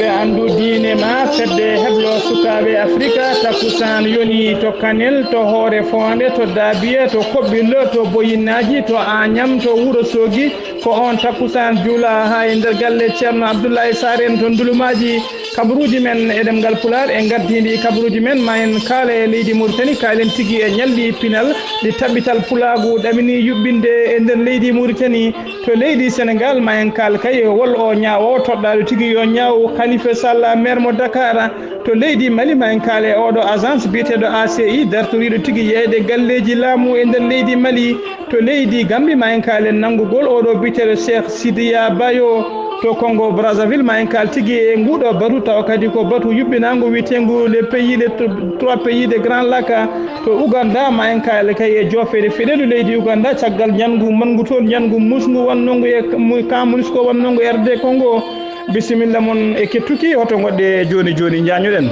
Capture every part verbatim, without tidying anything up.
Anndu diine ma fedde heblo sukaaɓe Afrika, takkusaan yoni to Kanel, to Hoore Foonde, to Daabiye, to Koɓɓillo, to Boyinnaaji, to Aañam, to Wuro Soogi. Ko oon takkusaan juula haa e nder galle Ceerno Abdullahi Saar en to Ndulumaaji. Kabaruuji men e ɗemngal Pulaar e ngardiindi kabaruuji men, ma en kaala e leydi Mauritanie, kaalen tigi e ñalɗi pinal ɗi taɓɓital pulaagu ɗamini yuɓɓinde e nder leydi Mauritanie. To leydi Senegal, ma en kaal kay hol o ñaawo toɗɗaaɗo tigi yo ñaaw Khalifa Sall, maire mo Dakar. To leydi Mali, ma en kaal e oɗo agence biyeteeɗo A C I, dartoriiɗo tigi yeeyde galleeji laamu e nder leydi Mali. To leydi Gambi, ma en kaal e nanngugol oɗo biyeteeɗo Cheikh Sidiya Bayo. To Congo Brazzaville, ma en kaal tigi e nguɗo batu, tawa kadi ko batu yuɓɓinaango wiyeteengu le pays, les tro-, trois pays de Grand Lac. To Uganda, ma en kaal kay e joofeede feɗeelu leydi Uganda, caggal ñanngu manngu toon, ñanngu musngu wannongu e mu-, ka MONUSCO wannongu R D Congo. Bisimilla mon e kettuki, hoto ngoɗɗe jooni jooni, njaañoɗen.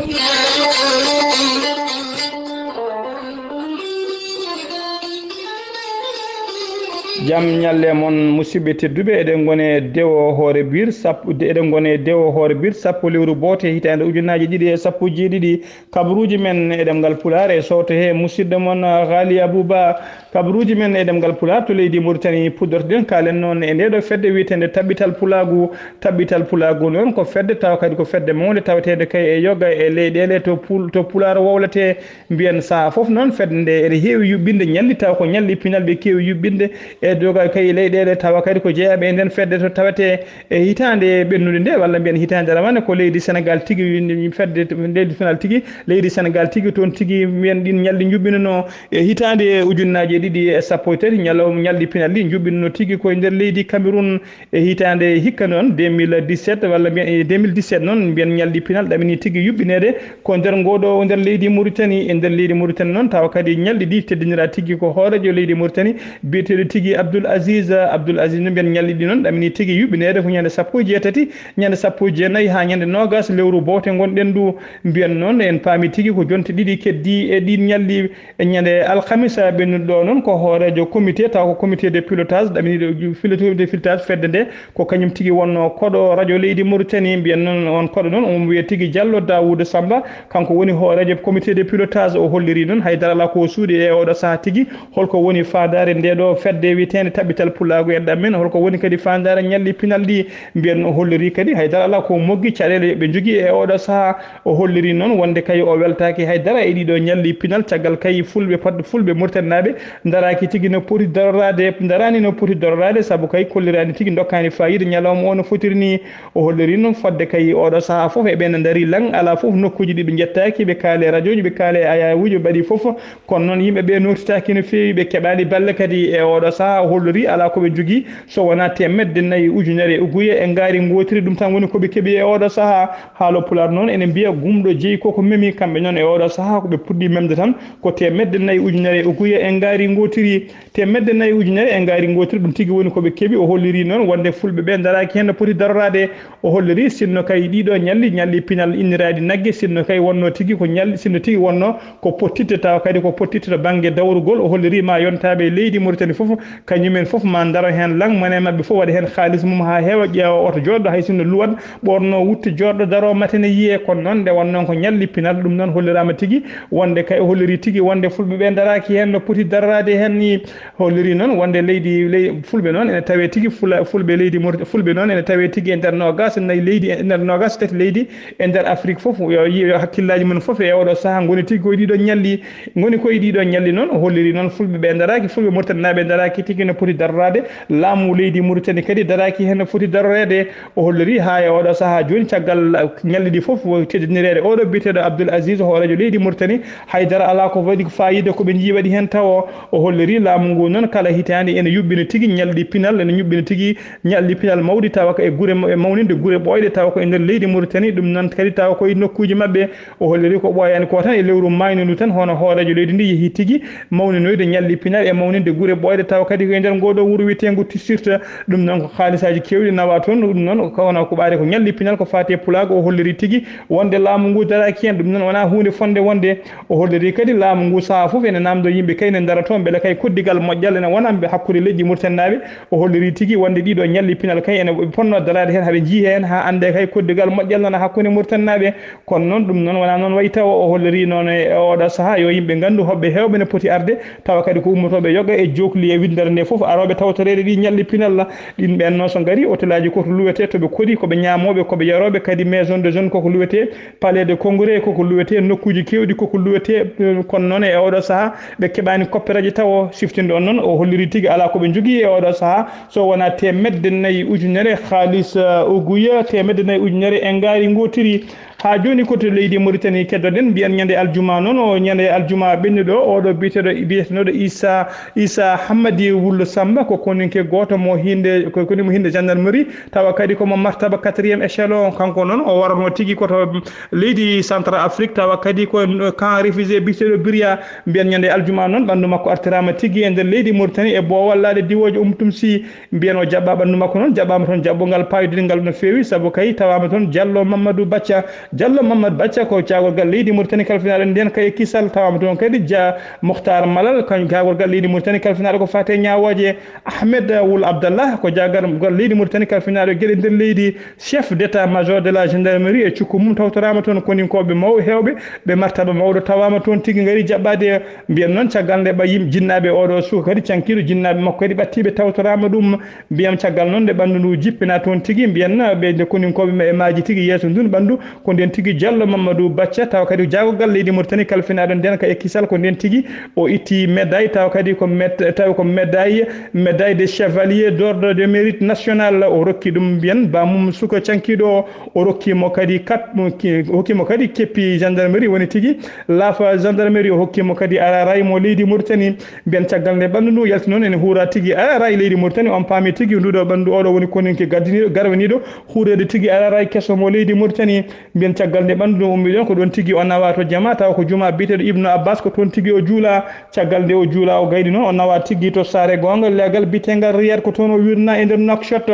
Jam ñalle mon, musidɓe tedduɓe, eɗen ngone dewo hoore biir sappo, eɗen ngone dewo hoore biir sappo lewru boote hitaande ujunnaaji ɗiɗi e sappo jeeɗiɗi. Kabaruuji men e ɗemngal Pulaar e sooto he musidɗo mon, Ghali Abouba. Kabaruuji men e ɗemngal Pulaar to leydi Mauritanie puɗɗortoɗen, kaalen noon e nde ɗo fedde wiyeteende Taɓɓital Pulaagu. Taɓɓital Pulaagu noon ko fedde tawa kadi ko fedde mawnde taweteende kay e yoga e leyɗeele to Pul-, to Pulaar wowlete. Mbiyen sahaa fof noon fedde nde ene heewi yuɓɓinde ñalli, tawa ko ñalli pinal ɓe keewi yuɓɓinde e doga kay leyɗeele, tawa kadi ko jeyaaɓe e nden fedde to tawete e hitaande ɓennude nde, walla mbiyen hitaande ramane, ko leydi Senegal tigi, fedde leydi Senegal tigi, leydi Senegal tigi, toon tigi mbiyen ɗin ñalɗi njuɓɓinanoo e hitaande ujunnaaji e ɗiɗi e sappo e tati, ñalawma ñalɗi pinal ɗi njuɓɓinanoo tigi koye nder leydi Cameroun. E hitaande hikka noon, deux mille dix-sept, walla mbiyen e deux mille dix-sept noon, mbiyen ñalɗi pinal ɗamini tigi yuɓɓineede ko nder ngoo ɗoo, nder leydi Mauritanie. E nder leydi Mauritanie noon, tawa kadi ñalɗi ɗi teddiniraa tigi ko hooreejo leydi Mauritanie, biyeteeɗo tigi Abdoul Aziz. Abdoul Aziz no mbiyen ñalɗi ɗi noon ɗamini tigi yuɓɓineede ko ñande sappo e jeetati, ñande sappo e jeenayi haa ñande noogaas lewru boote ngonɗen ndu. Mbiyen noon, en paami tigi ko jonte ɗiɗi keddii e ɗiin ñalɗi. E ñande alkamisa ɓennuɗo ɗo noon, ko hooreejo comité, taw ko comité de pilotage, ɗaminiiɗo ju-, comité de pilotage fedde nde, ko kañum tigi wonnoo koɗo radio leydi Mauritanie. Mbiyen noon, on koɗo noon, omo wiyee tigi Diallo Daouda Samba, kanko woni hooreejo comité de pilotage. O holliri noon, haydara alaa ko o suuɗi e oɗo sahaa tigi, holko woni faandaare nde ɗo fedde wiyeteende Taɓɓital Pulaagu en ɗam men, holko woni kadi faandaare ñalɗi pinal ɗi. Mbiyen o holliri kadi, haydara alaa ko moggi caɗeele ɓe njogii e oɗo sahaa. O holliri noon wonde kay o weltaaki hay dara e ɗiɗo ñalɗi pinal, caggal kay fulɓe pat-, fulɓe muritaninaaɓe ndaraaki tigi no poti daroraade, ndaraani no poti daroraade, sabu kay kolliraani tigi, ndokkaani faayiida ñalawma o no fotiri ni. O holliri noon fodde kay oɗo sahaa fof eɓe no ndarii laŋ, alaa fof nokkuuji ɗi ɓe njettaaki, ɓe kaali e rajooji, ɓe kaali e ayawuuji, ɓe mbaɗi fof. Kono noon, yimɓe ɓe nootitaaki no feewi, ɓe keɓaani balle kadi e oɗo sahaa. O holliri alaa ko ɓe njogii so wonaa teemedde nayi ujunere uguye e ngaari ngootiri, ɗum tan woni ko ɓe keɓi e oɗo sahaa. Haalo Pulaar noon ene mbiya, gumɗo jeyi koko memi. Kamɓe noon e oɗo sahaa ko ɓe puɗɗii memde tan ko teemedde nayi ujunere uguye e ngaari ngootiri. Teemedde nayi ujunere e ngaari ngootiri, ɗum tigi woni ko ɓe keɓi. O holliri noon wonde fulɓe ɓe ndaraaki heen no poti daroraade. O holliri sinno kay ɗiɗo ñalli, ñalli pinal inniraaɗi nagge, sinno kay wonno tigi ko ñalli, sinno tigi wonno ko pottitte, tawa kadi ko pottitte to bannge dawrugol. O holliri ma yontaaɓe leydi Mauritanie fof, kañumen fof ma ndaro heen laŋ, mone maɓɓe fof waɗa heen kaalis mum haa heewa, ƴeewa oto jooɗɗo, hay sinno luwat ɓorno wutte jooɗɗo daro mate ne yiyee. Kono noon nde wonnoo ko ñalli pinal, ɗum noon holliraama tigi wonde kay, o holliri tigi wonde fulɓe ɓe ndaraaki heen no poti daroraade heen ni. Holliri noon wonde leydi, ley-, fulɓe noon ene tawee tigi, fula-, fulɓe leydi Maurit-, fulɓe noon ene tawee tigi e nder noogaas e nayi leydi, e nder noogaas e tati leydi e nder Afrik fof. Yo yi-, yo hakkillaaji mum fof e oɗo sahaa ngoni tigi koye ɗiɗo ñalli, ngoni koye ɗiɗo ñalli noon. O holliri noon fulɓe ɓe ndaraaki, fulɓe muritaninaaɓe ndaraaki tigi no poti daroraade. Laamu leydi Mauritanie kadi daraaki heen no foti daroreede. O holliri haa e oɗo sahaa jooni, caggal ñalɗi ɗi fof teddinireede oɗo biyeteeɗo Abdoul Aziz, hooreejo leydi Mauritanie, haydara alaa ko waɗi faayiida ko ɓe njii waɗi heen tawo. O holliri laamu ngu noon kala hitaande ene yuɓɓina tigi ñalɗi pinal, ene yuɓɓina tigi ñalɗi pinal mawɗi tawa ko e gure, e mawninde gure ɓooyɗe tawa ko e nder leydi Mauritanie, ɗum noon kadi tawa ko e nokkuuji maɓɓe. O holliri ko ɓooyaani ko tan e lewru maayndu ndu tan, hono hooreejo leydi ndi yehi tigi mawninoyde ñalɗi pinal e mawninde gure ɓooyɗe tawa kadi Ko e nder ngoo ɗoo wuro wiyeteengo Tissirta, ɗum noon ko haalisaaji keewɗi nawaa toon. Ɗum noon ko wona ko ɓaade ko ñalli pinal ko faati e pulaagu. O holliri tigi wonde laamu ngu daraaki heen. Ɗum noon wonaa huunde fotnde wonde. O holliri kadi laamu ngu sahaa fof ene naamndoo yimɓe kay ne ndara toon mbele kay koddigal moƴƴal ene wona mbe hakkunde leƴƴi Muritaninaaɓe. O holliri tigi wonde ɗiiɗoo ñalli pinal kay ene ɓe potnoo daraade heen, haɓe njii heen haa anndee kay koddigal moƴƴal nana hakkunde Muritaninaaɓe. Kono noon, ɗum noon wonaa noon wayi tawo. O holliri noon e oɗo sahaa yo yimɓe nganndu hoɓɓe heewɓe ne poti arde, tawa kadi ko ummotooɓe yoga e jookli e winndere nde fof, arooɓe tawtoreede ɗi ñalɗi pinal. Ɗin ɓeen noon so ngari, otelaaji koko luwetee, to ɓe kori, ko ɓe ñaamooɓe, ko ɓe yarooɓe, kadi maison de jeunes koko luwetee, palais de congrès koko luwetee, nokkuuji keewɗi koko luwetee. Kono noon e oɗo sahaa, ɓe keɓaani koppereeje tawo. Siftinde on noon, o holliri tigi alaa ko ɓe njogii e oɗo sahaa, so wonaa teemedde nayi ujunere haalis, uh, uguya, teemedde nayi ujunere e ngaari ngootiri. Haa jooni ko to leydi Mauritanie keddoɗen, mbiyen ñande aljuma noon, o ñande aljuma ɓennuɗo, oɗo biyeteeɗo, biyetenooɗo Issa, Issa Hammadi Wul Samba, ko koninke gooto mo hinde, ko koni mo hinde gendarmerie, tawa kadi ko mo martaba quatrième échelon. Kanko noon o warno tigi ko to leydi Central Afrique, tawa kadi ko camp réfugié biyeteeɗo Biria. Mbiyen ñande aljuma noon, ɓanndu makko artiraama tigi e nder leydi Mauritanie e boowal laaɗe diwooje Umtumsi. Mbiyen o jaɓɓaa ɓanndu makko noon, jaɓɓaama toon jaɓɓungal paayodingal no feewi, sabu kay tawaama toon Jallo Mamadou Bacca. Jallo Mamadou Bacca ko jaagorgal leydi Mauritanie kalfinaaɗo ndeenka e kisal, tawaama toon kadi Dia Mokhtar Malal, kañum jaagorgal leydi Mauritanie kalfinaaɗo ko faate ñaawooje. Ahmed Wul Abdallah ko jaagorgal leydi Mauritanie kalfinaaɗo geɗe nder leydi, chef d'état-major de la gendarmerie e cukko mum tawtoraama toon. Koninkooɓe mawɓe heewɓe, ɓe martaba mawɗo tawaama toon tigi ngari jaɓɓaade. Mbiyen noon caggal nde ɓa yim-, jinnaaɓe oɗo suka kadi cankiiɗo, jinnaaɓe makko kadi ɓattiiɓe tawtoraama ɗum. Mbiyen caggal noon nde ɓanndu ndu jippinaa toon tigi, mbiyen ɓe nde koninkooɓe maɓɓe maaji tigi yeeso ndun ɓanndu, ko ndeen tigi Jallo Mamadou Bacca, tawa kadi jaagorgal leydi Mauritanie kalfinaaɗo ndeenka e kisal, ko ndeen tigi o itti médaille, tawa kadi ko med-, tawi ko médaille, médaille de chevalier d'ordre de mérite national. O rokki ɗum mbiyen bamum suka cankiiɗo o, o rokki mo kadi kap-, o hokki mo kadi keppi gendarmerie, woni tigi laafa gendarmerie, o hokki mo kadi araray mo leydi Mauritanie. Mbiyen caggal nde ɓanndu ndu yalti noon ene huura tigi araray leydi Mauritanie, on paami tigi nduɗo ɓanndu oɗo woni koninke gardiniiɗo, garwaniiɗo huureede tigi araray keso mo leydi Mauritanie. Mbiyen caggal nde ɓanndu ndu ummi ɗon, ko ɗon tigi o nawa to jama, tawa ko juma biyeteeɗo Ibnu Abbas, ko toon tigi o juula. Caggal nde o juula, o gayni noon, o nawa tigi to saare goonga leegal biyeteengal Riyad, ko toon o wirna e nder Nouakchott.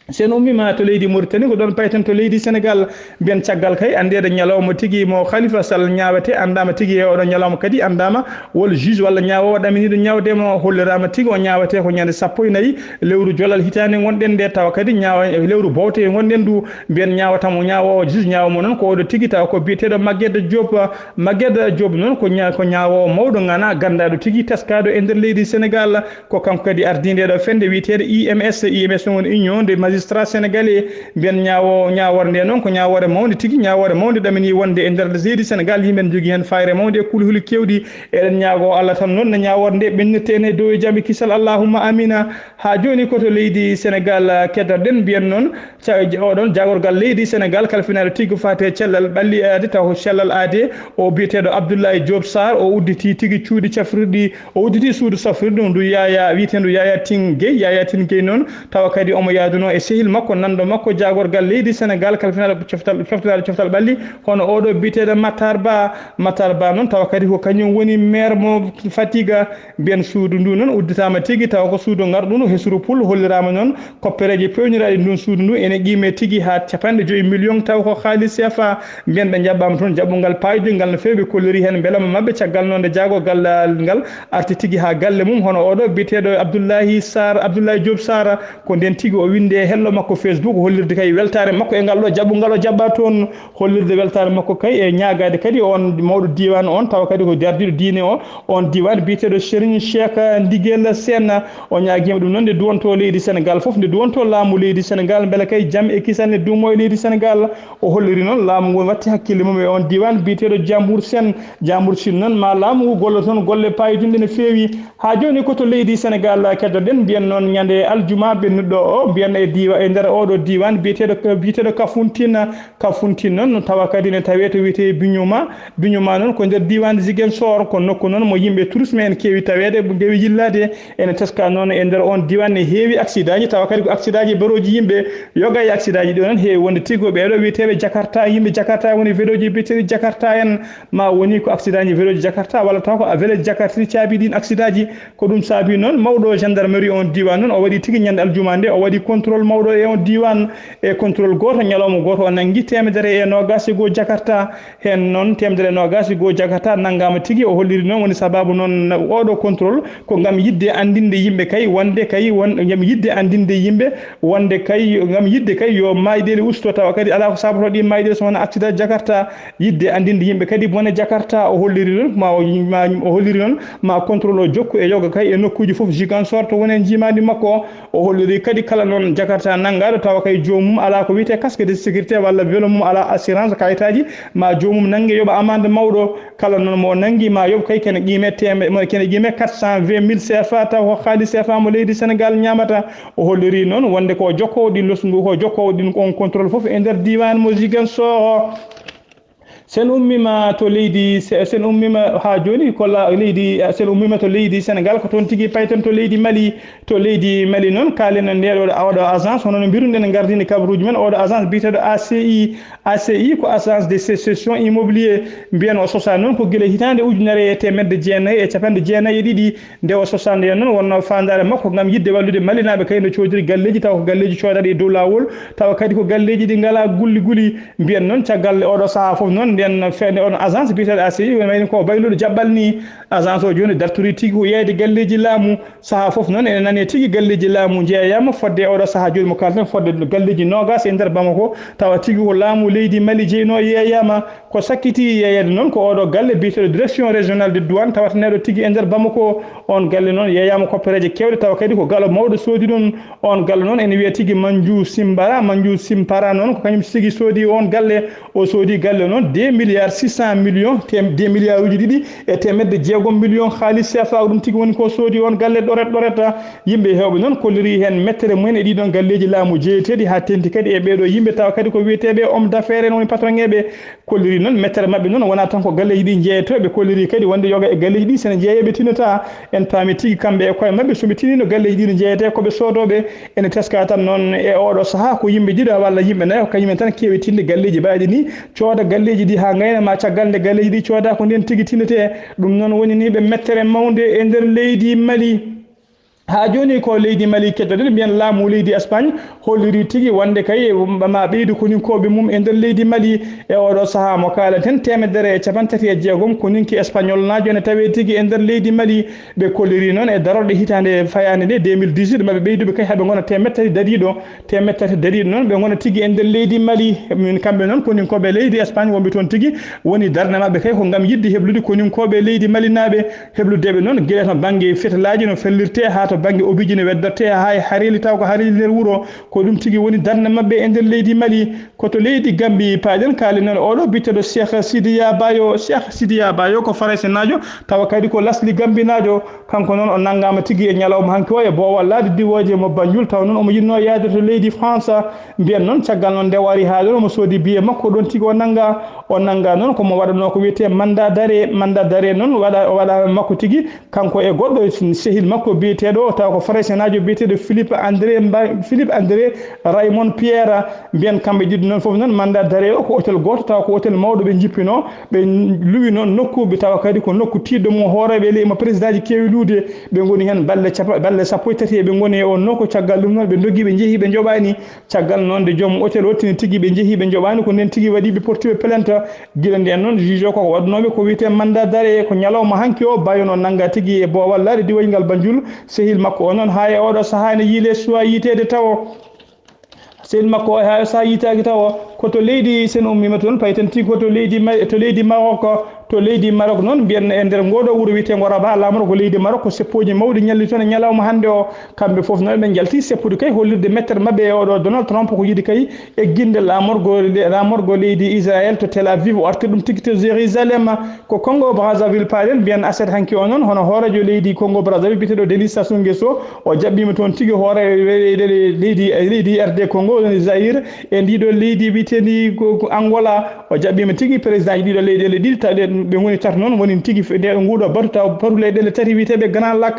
So en ummiima to leydi Mauritanie, ko ɗon payten to leydi Senegal. Mbiyen caggal kay, anndeede ñalawma tigi mo Khalifa Sall ñaawete, anndaama tigi e oɗo ñalawma kadi, anndaama wol juge walla ñaawoowo ɗaminiiɗo ñaawde mo, holliraama tigi o ñaawete ko ñande sappo e nayi lewru jolal hitaande ngonɗen nde, tawa kadi ñaawa-, lewru bowte ngonɗen ndu. Mbiyen ñaawata mo ñaawoowo, juge ñaawa mo noon ko oɗo tigi, tawa ko biyeteeɗo Maguette Diop. Maguette Diop noon ko ña-, ko ñaawoowo mawɗo ŋana, ganndaaɗo tigi, teskaaɗo e nder leydi Senegal. Ko kanko kadi ardii nde ɗo fende wiyeteeɗo I M S. I M S noon woni Union des Magistrats Sénégalais. Mbiyen ñaawo-, ñaawoore nde noon ko ñaawoore mawnde tigi, ñaawoore mawnde ɗamini wonde e nder leydi Senegal yimɓe ne njogii heen fayre mawnde e kulhuli keewɗi. Eɗen ñaago Allah tan noon no ñaawoore nde ɓennirte en e dow e jam e kisal, allahumma amina. Haa jooni ko to leydi Senegal, ah, keddoɗen, mbiyen noon ca-, oɗon jaagorgal leydi Senegal kalfinaaɗo tigi ko faati e cellal ɓalli aade, taw ko cellal aade, o biyeteeɗo Abdoulaye Diop Sarr, o udditi tigi cuuɗi cafrirɗi, o udditi suudu safrirdu ndu Yaya, wiyeteendu Yaya Tine Gueye. Yaya Tine Gueye noon, tawa kadi omo yaaduno e sehil makko, nanɗo makko, jaagorgal leydi Senegal kalfinaaɗo coftal, coftal, coftal ɓalli, hono oɗo biyeteeɗo Matar Ba. Matar Ba noon, tawa kadi ko kañum woni maire mo Fatiga. Mbiyen suudu ndu noon udditaama tigi, tawa ko suudu ngarɗundu hesru pul, holliraama noon koppereeje peewniraaɗe ndun suudu ndu ene qiime tigi haa capanɗe joyi million, taw ko haalis C F A. Mbiyen ɓe njaɓɓaama toon jaɓɓungal paayodingal no feewi, ɓe kolliri heen mbelamma maɓɓe, caggal noon nde jaagorgal ngal arti tigi haa galle mum, hono oɗo biyeteeɗo Abdoulaye Sarr, Abdoulaye Diop Sarr, ko ndeen tigi o winndi e hello makko Facebook, hollirde kay weltaare makko e ngal ɗo jaɓɓungal o jaɓɓaa toon. Hollirde weltaare makko kay e ñaagaade kadi on mawɗo diiwaan on, tawa kadi ko dardiiɗo diine o, on diiwaan biyeteeɗo Serigne Cheikh Ndigel Sène. O ñaagiima ɗum noon nde duwonto leydi Senegal fof, nde duwonto laamu leydi Senegal, mbele kay jam e kisal ne duumo e leydi Senegal. O holliri noon laamu ngu watti hakkille mum e on diiwaan biyeteeɗo Jambour Sène. Jambour Sine noon, ma laamu ngu gollo toon golle paayodinɗe no feewi. Haa jooni ko to leydi Senegal keddoɗen, mbiyen noon ñande aljuma ɓennuɗo o, mbiyen e diiwaan E nder oɗo diiwaan biyeteeɗo, biyeteeɗo Kafountine, Kafountine noon no tawa kadi ne tawee to wiyetee Bignona. Bignona noon ko nder diiwaan Ziguinchor, ko nokku noon mo yimɓe tourisme en keewi taweede, ndewi yillaade. Ene teska noon e nder oon diiwaan ne heewi accidentji, tawa kadi ko accidentji barooji yimɓe yoga e accidentji ɗo noon heewi wonde tigi ko ɓeeɗo wiyeteeɓe Jakarta, yimɓe Jakarta woni véloji biyeteeɗi Jakarta en, ma woni ko accidentji véloji Jakarta walla taw ko véloji Jakarta ɗi caabi ɗiin accidentji. Ko ɗum saabi noon mawɗo gendarmerie on diiwaan noon o waɗi tigi ñande aljuma nde o waɗi contrôle mawɗo e on diiwaan. E contrôle gooto ñalawma gooto o nanngi teemedere e noogaas e goo Jakarta. Heen noon teemedere e noogaas e goo Jakarta nanngaama tigi, o holliri noon woni sabaabu noon oɗo contrôle ko ngam yiɗde anndinde yimɓe kay wonde kay won ngam yiɗde anndinde yimɓe wonde kay ngam yiɗde kay yo maayɗeele usto, tawa kadi alaa ko saabotoo ɗi maayɗeele so wonaa accident Jakarta. Yiɗde anndinde yimɓe kadi bone Jakarta, o holliri noon ma o, ma o holliri noon ma contrôle o jokku e yoga kay e nokkuuji fof Ziguinchor to woni e njiimaandi makko. O holliri kadi kala noon Jakarta nanngaaɗo tawa kay joomum alaa ko wiyetee casque de sécurité walla vélo mum alaa assurance kayitaaji, ma joomum nannge yoɓa amande mawɗo. Kala noon mo nanngi ma yoɓ kay kene qiime teeme-, mo kene qiime quatre cent vingt mille C F A taw ko haalis C F A mo leydi Sénégal ñaamata. O holliri noon wonde ko jokkoowo ɗin losngu, ko jokkoowo ɗin on contrôle fof e nder diiwaan mo Ziguinchor. Sen ummiima to leydi, se-, sen ummiima haa jooni ko la-, leydi, sen ummiima to leydi Senegal, ko toon tigi payten to leydi Mali. To leydi Mali noon, kaalen no ndeeɗo, oɗo agence, hono no mbiruɗen, ngardini kabaruuji men, oɗo agence biyeteeɗo A C I. A C I ko Agence de Cession Immobilier. Mbiyen o sosaa noon ko gila hitaande ujunere e teemedde jeenayi e capanɗe jeenayi e ɗiɗi. Nde o sosaa ndeen noon, wonnoo faandaare makko ngam yiɗde wallude Malinaaɓe kay no coodiri galleeji, tawa ko galleeji coodaaɗi e dow laawol, tawa kadi ko galleeji ɗi ngalaa gulli guli. Mbiyen noon, caggal oɗo sahaa fof noon, nden feewde on agence biyeteeɗo A C I, woni wayno ko bayluɗo jaɓɓal ni. Agence o jooni dartori tigi ko yeeyde galleeji laamu. Sahaa fof noon, ene nane tigi galleeji laamu njeeyaama fodde e oɗo sahaa jooni mo kaalten, fodde galleeji noogaas e nder Bamako, tawa tigi ko laamu leydi Mali jeynoo yeeyaama. Ko sakkiti yeeyeede noon ko oɗo galle biyeteeɗo Direction Régionale de Douane, tawateneeɗo tigi e nder Bamako. On galle noon yeeyaama koppereeje keewɗe, tawa kadi ko galo mawɗo soodi ɗum. On galle noon ene wiyee tigi Manju Simbara, Manju Simpara noon ko kañum tigi soodi on galle. O soodi galle noon deux milliards six cent millions, tem-, deux milliards uji ɗiɗi e teemedde jeegom millions haalis C F A, ko ɗum tigi woni ko soodi on galle ɗoret ɗoret. Yimɓe heewɓe noon kolliri heen mettere mumen e ɗiɗon galleeji laamu jeeyeteeɗi, haa teeŋti kadi e ɓeeɗo yimɓe, tawa kadi ko wiyeteeɓe homme d'affaires en woni patron eɓe. Kolliri noon mettere maɓɓe noon wonaa tan ko galleeji ɗi njeeyetoo, ɓe kolliri kadi wonde yoga e galleeji ɗi, so ene njeeyee ɓe tinata. En paami tigi kamɓe e koye maɓɓe, so ɓe tiniino galleeji ɗi no njeeyetee, ko ɓe soodooɓe. Ene teskaa tan noon e oɗo sahaa ko yimɓe ɗiɗo walla yimɓe nayo, kañumen tan keewi tinde galleeji mbayɗi ni, cooda galleeji ɗi haa ngayna ma caggal nde galleeji ɗi cooda ko nden tigi tindetee. Ɗum noon woni ni ɓe mettere mawnde e nder leydi Mali. Haa jooni ko leydi Mali keddoɗen, mbiyen laamu leydi Espagne holliri tigi wonde kay ma ɓeydu koninkooɓe mum e nder leydi Mali. E oɗo sahaa mo kaalaten, teemedere e capanɗe tati e jeegom koninke espagnolnaajo ene tawee tigi e nder leydi Mali. Ɓe kolliri noon e darorɗe hitaande fayaande nde deux mille dix-huit, maɓe ɓeyduɓe kay haɓe ngona teemedde tati dariiɗo. Teemedde tati dariiɗo noon, ɓe ngona tigi e nder leydi Mali. Min kamɓe noon koninkooɓe leydi Espagne wonɓe toon tigi, woni darnde maɓɓe kay ko ngam yiɗde heblude koninkooɓe leydi malinaaɓe, heblude ɓe noon gila to bannge fetalaaji no fellirtee, haa to bannge obiiji no weddortee, haa e hareeli taw ko hareeli nder wuro. Ko ɗum tigi woni darnde maɓɓe e nder leydi Mali. Ko to leydi Gambi paaɗen, kaalen noon oɗo biyeteeɗo Cheikh Sidiya Bayo. Cheikh Sidiya Bayo ko faraysenaajo, tawa kadi ko lasli gambinaajo. Kanko noon o nanngaama tigi e ñalawma hanki o e boowal laaɗe diwooje mo Banjul, tawa noon omo yiɗnoo yaade to leydi France. Mbiyen noon caggal noon nde o ari haa ɗoon omo soodi biye makko ɗoon tigi o nannga. O nannga noon ko mo waɗanoo ko wiyetee mandat d'arrêt. Mandat d'arrêt noon waɗa, o waɗaama makko tigi kanko e goɗɗo sehil makko biyeteeɗo, tawa ko faraysenaajo biyeteeɗo Philippe André Mba-, Philippe André Raymond Pierre. Mbiyen kamɓe ɗiɗo noon fof noon mandat d'arrêt o ko hôtel gooto, tawa ko hôtel mawɗo ɓe njippinoo. Ɓe luwi noon nokku, ɓe tawa kadi ko nokku tiiɗɗo mo hooreeɓe ley mo présidentji keewi luwde. Ɓe ngoni heen balɗe capa-, balɗe sappo e tati eɓe ngoni e oon nokku. Caggal ɗum noon ɓe ndogii, ɓe njehii, ɓe njoɓaani. Caggal noon nde joom hôtel o tini tigi ɓe njehii, ɓe njoɓaani, ko ndeen tigi waɗi ɓe portiɓe plainte. Gila ndeen noon juge o koko waɗunooɓe ko wiyetee mandat d'arrêt, ko ñalawma hanki o Bayo no nannga tigi e boowal laaɗe diwal ngal Banjul. Sehil makko o noon haa e oɗo sahaa ene yiile suwaa yiiteede tawo. Sehil makko o, hay so a yiitaaki tawa ko to leydi, sen ummiima toon, payten tigi ko to leydi Ma-, to leydi Maroc, To leydi Maroc noon, mbiyen e nder ngooɗoo wuro wiyeteengo Rabat, laamorgo leydi Maroc, ko seppooji mawɗi ñalli toon e ñalawma hannde o. Kamɓe fof noon ɓe njalti seppude kay hollirde mettere maɓɓe e oɗo Donald Trump ko yiɗi kay egginde laamorgo, laamorgo leydi Israël to Tel Aviv, o artir ɗum tigi to Jérusalem. Ko Congo Brazzaville paaɗen, mbiyen aset hanki o noon, hono hooreejo leydi Congo Brazzaville biyeteeɗo Denis Sassou Nguesso, o jaɓɓiima toon tigi hoore leydi, leydi, leydi R D Congo, woni Zaïre, e ndiɗo leydi wiyeteendi ko, ko Angola. O jaɓɓiima tigi président ji ɗiɗo leyɗeele ɗiɗi, taw ɗe, ɓe ngoni tato noon, woni tigi f-, nde ɗo nguuɗo batu, taw batu leyɗeele tati wiyeteeɓe Grand Lac.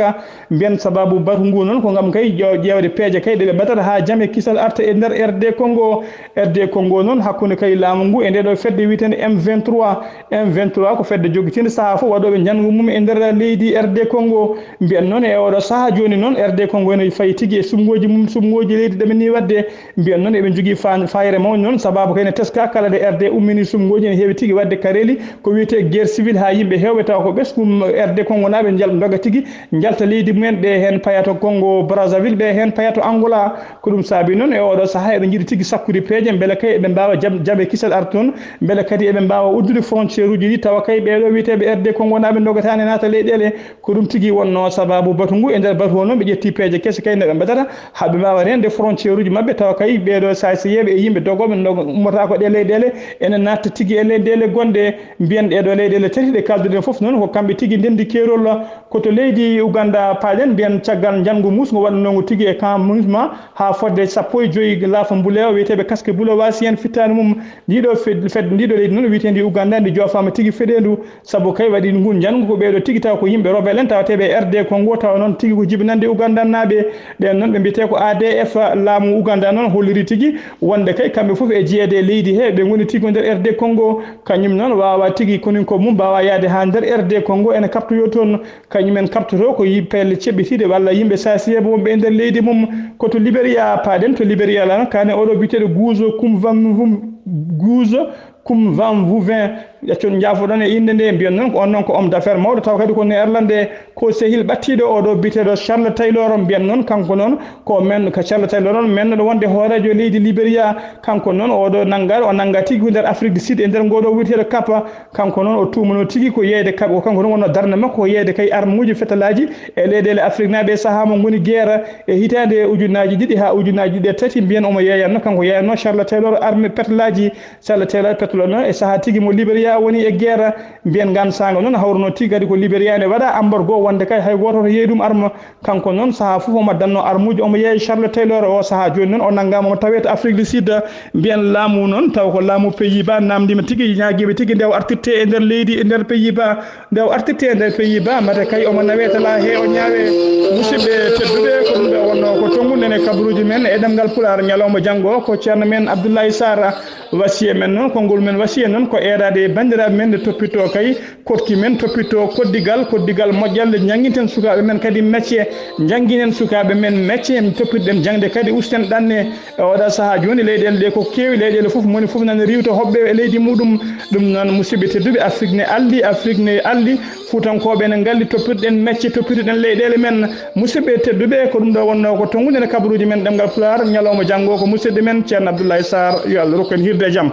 Mbiyen sababu batu ngu noon ko ngam kay ƴeew-, ƴeewde peeje kay ɗe ɓe mbaɗata haa jam e kisal arta e nder R D Congo. R D Congo noon hakkunde kay laamu ngu e nde ɗo fedde wiyeteende M vingt-trois. M vingt-trois ko fedde joggitiinde sahaa fof waɗooɓe njanngu mum e nder leydi R D Congo. Mbiyen noon e oɗo sahaa jooni noon R D Congo ene fayi tigi e suɓngooji mum, suɓngooji leydi ɗe ɓe ni waɗde. Mbiyen noon eɓe njogii fa-, fayre mawni noon, sababu kay ne teskaa kala nde R D ummini suɓngooji ene heewi tigi waɗde kareeli ko wiyetee guerre civile haa yimɓe heewɓe tawa ko ɓesngu R D Congo naaɓe njal-, ndoga tigi njalta leydi mumen, ɓe heen paya to Congo Brazzaville, ɓe heen paya to Angola. Ko ɗum saabi noon e oɗo sahaa eɓe njiɗi tigi sakkude peeje mbele kay eɓe mbaawa jam-, jam e kisal arta toon, mbele kadi eɓe mbaawa uddude frontière uji ɗi tawa kay ɓeeɗo wiyeteeɓe R D Congo naaɓe ndogataani naata leyɗeele. Ko ɗum tigi wonnoo sababu batu ngu. E nder batu o noon ɓe ƴetti peeje kese kay no ɓe mbaɗata haa ɓe mbaawa reende frontière uji maɓɓe, tawa kay ɓeeɗo saasiyeeɓe e yimɓe dogooɓe no ummata ko ɗe leyɗeele ene natta tigi e leyɗeele gonɗe. Mbiyen ɗee ɗo leyɗeele tati ɗe kalduɗen fof noon ko kamɓe tigi ndenndi keerol. Ko to leydi Uganda paaɗen, mbiyen caggal njanngu muus ngu waɗanoo ngu tigi e camp MINUSMA haa fodde sappo e joy laafa mbuleewa wiyeteeɓe casque bleu waasi heen fittaandu mum. Ndiɗo fed-, fed-, ndiɗo leydi noon wiyeteendi Uganda ndi joofaama tigi feɗeendu. Sabu kay waɗi ngun njanngu ko ɓeeɗo tigi tawa ko yimɓe rebelle en tawateeɓe e R D Congo, tawa noon tigi ko jibinannde Ugandannaaɓe. Ɓeen noon ɓe mbiyetee ko A D F. Laamu Uganda noon holliri tigi wonde kay kamɓe fof e jeyeede e leydi he ɓe ngoni tigi ko nder R D Congo. Kañum noon waawa tigi konunkooɓe mum mbaawa yahde haa nder R D Congo ene kaɓtoyoo toon. Kañum en kaɓtotoo ko yi-, pelle ceɓɓitiiɗe walla yimɓe saasiyeeɓe wonɓe e nder leydi mum. Ko to Liberia paaɗen, to Liberia lan kaane oɗo biyeteeɗo Guuzo Kumvanvum-, Guuzo Kumvanvuvin, ƴeccon njaafoɗon e innde nde, mbiyen noon ko on noon ko homme d'affaires mawɗo, tawa kadi ko néerlandais, ko sehil ɓattiiɗo oɗo biyeteeɗo Charles Taylor, mbiyen noon kanko noon ko men, ko Charles Taylor noon mennoɗo wonde hooreejo leydi Liberia, kanko noon oɗo nannga, o nannga tigi ko nder Afrique du Sud e nder ngoɗo wiyeteeɗo Kapa, kanko noon o tuumanoo tigi ko yeeyde Kapa, ko kanko noon wonnoo darnde makko ko yeeyde kay armuuji fetalaaji e leyɗeele Afrique naaɓe e sahaa mo ngoni guerre e hitaande ujunnaaji ɗiɗi haa ujunnaaji ɗiɗi e tati, mbiyen omo yeeyanno, kanko yeeyanno Charles Taylor arme fetalaaji. Sella Taylor Petlo noon e sahaa tigi mo Liberia woni e guerre, mbiyen ngaan saanga noon hawruno tigi kadi ko Liberia ne waɗa embargo wonde kay hay gooto to yeeyi ɗum arma. Kanko noon sahaa fof omo danno armuuji omo yeeya Charles Taylor o sahaa jooni noon o nanngaama omo tawee to Afrique du Sud. Mbiyen laamu noon taw ko laamu Pays-Bas naamndiima tigi ñaagiiɓe tigi nde o artirte e nder leydi e nder Pays-Bas. Nde o artirte e nder Pays-Bas mate kay omo nawee talaa he o ñaawee. Musidɓe tedduɓe ko ɗum ɗo wonnoo ko tonngu nene kabaruuji men e ɗemngal Pulaar ñalawma janngo ko ceerno men Abdoulaye Sarr. Wasiya men noon, konngol men wasiya noon ko eeraade e banndiraaɓe men nde toppitoo kay, koɗki men toppitoo koddigal, koddigal moƴƴal, nde njannginten sukaaɓe men kadi métier, njannginen sukaaɓe men métier, toppitɗen jaŋde kadi, usten ɗanne. E oɗo sahaa jooni, leyɗeele ɗe ko keewi, leyɗeele fof, moni fof nana riiwta hoɓɓe e leydi muɗum. Ɗum noon, musidɓe tedduɓe, Afrik ne alɗi, Afrik ne alɗi, Fuutankooɓe ne ngalli, toppitoɗen métier, toppitoɗen leyɗeele men. Musidɓe tedduɓe, ko ɗum ɗo wonnoo ko tonngude nde kabaruuji men ɗemngal Pulaar, ñalawma janngo ko musidɗo men Ceerno Abdoulaye Sarr, yo Allah rokku en hirde e jam.